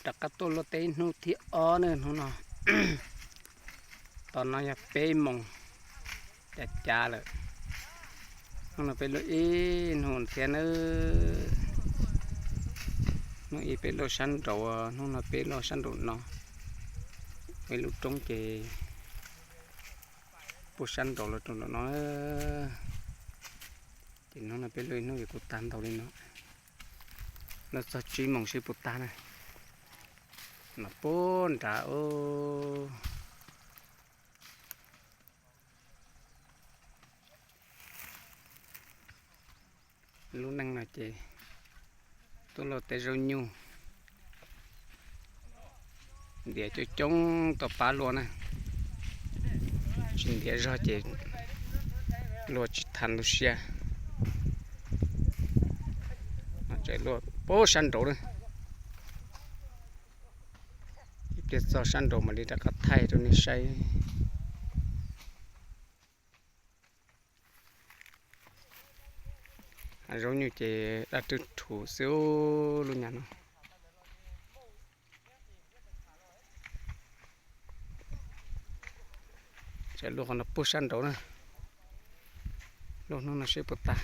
Rov qab tuaj luaj teb hnub thib ob na hnub no. Tos no yog peb moos cav cav lawm. Hnub no peb luaj ib hnub thiab na. Hnub ib peb luaj sab nraud, hnub no peb luaj sab nraum no. Ua ib lub roob ces puag sab nraud los rau nraum no. Ces hnub no peb luaj ib hnub yuav kuj tag ntau li no. Luaj txog tsib moos seb puas tag na. No puag nrad. Lub neej no ces tuaj luaj teb zaub nyuj, ntiav coob coob tau pab luaj na. Tsis ntiav zog ces luaj tsis tau tu siab. Tseem luaj puag sab nraud na. Ib pliag txog sab nraud mam li rov qab thaij rau nej saib. Zaub nyuj ces daj rwg rhuv xwb lub nyam no. Tseem luaj qhov no puag sab nraud na. Luaj hnub no seb puas tag.